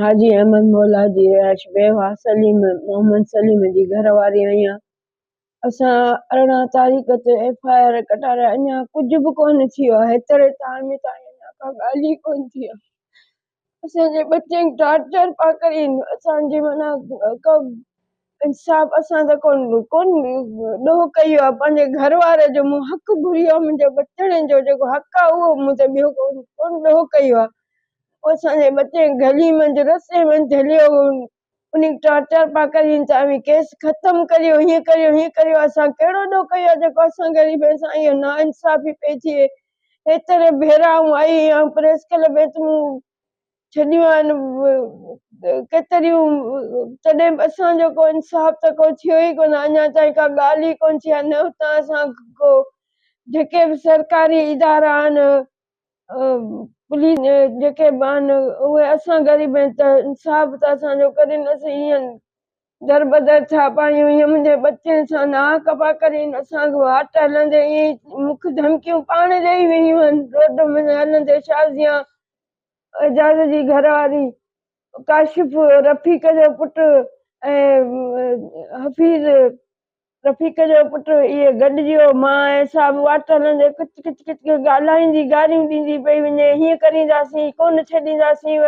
حاجي احمد مولا جي رهائش بيواهه سليم محمد سليم جي گهر واري آهيان. اسان 18 تاريخ تي ايف I R ڪٽارائي اڃا ڪجهه به ڪونه ٿيو آهي. هيتري ٽائيم تائين اڃا ڪا ڳالهه ئي ڪونه ٿي آهي. اسان جي ٻچي کي ٽارچر پيا ڪرين. اسان جي معنيٰ ڪو انصاف اسان ته ڪون ڪون ڏوهه ڪيو آهي پنهنجي گهر واري جو مون حق گهريو آهي منهنجي ٻچڙن جو جيڪو حق آهي اهو مون ته ٻيو ڪون ڏوهه ڪيو آهي. اسان جي ٻچي کي گلي منجهه رستي منجهه جهليو انهي کي ٽارچر پيا ڪرين ته اوهين ڪيس ختم ڪريو هيئن ڪريو هيئن ڪريو اسان ڪهڙو ڏوهه ڪيو آهي جيڪو اسان غريبن سان اهو نا انصافي پئي ٿئي هيتري ڀيرا آئون آئي آهيان پريس ڪلب ۾ ته مون ڇڏيون آهن ڪيتريون تڏهن به اسان جو ڪو انصاف ته ڪو ٿيو ئي ڪونه اڃا تائين ڪا ڳالهه ئي ڪونه ٿي آهي نه اتان اسان ڪو جيڪي به سرڪاري ادارا آهن پوليس جيڪي به آهن اهي اسان غريبن ته انصاف ته اسان جو ڪرين اسين هيئن دربدر ٿيا پيا آهيون هيئن منهنجي ٻچن سان ناحق پيا ڪرين اسان کي واٽ هلندي ائين ئي مون کي ڌمڪيون پاڻ ڏئي ويون آهن روڊ ۾ هلندي شازيا اعجاز جي گهر واري ڪاشف رفيق جو پٽ ۽ حفيظ رفيق جو پٽ اهي گڏجي ويو. مان ۽ صاحب واٽ هلندي ڪچ ڪچ ڪچ ڪچ ڳالهائيندي گاريون ڏيندي پئي وڃي، هيئن ڪرينداسين، ڪونه ڇڏينداسين.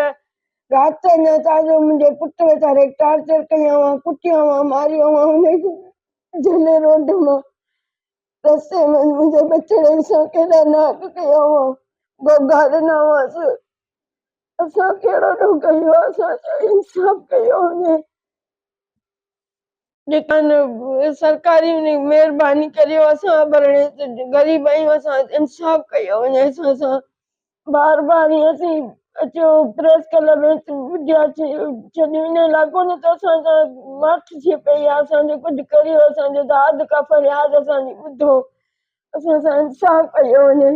رات اڃا تازو منهنجي پٽ ويچاري کي ٽارچر ڪيائون، ڪٽيائون، ماريائون هن کي جهلي روڊ مان رستي ۾ منهنجي ٻچڙي سان ڪيڏا ناحق ڪيائون، گوگا ڏنائونس. اسان ڪهڙو ڏوهه ڪيو آهي، اسان سان انصاف ڪيو وڃي. جيڪڏھن سرڪاري مھرباني ڪريو اسان ڀرڻي غريب آھيون اسان انصاف ڪيو وڃي اسان سان بار بار ائين اسين اچو پريس ڪلب ۾ ڇڏيون ان لاء ڪونه ته اسان سان ماٺ ٿي پئي آھي اسان جو ڪجھ ڪريو اسان جو داد ڪا فرياد اسان جي ٻڌو اسان سان انصاف ڪيو وڃي.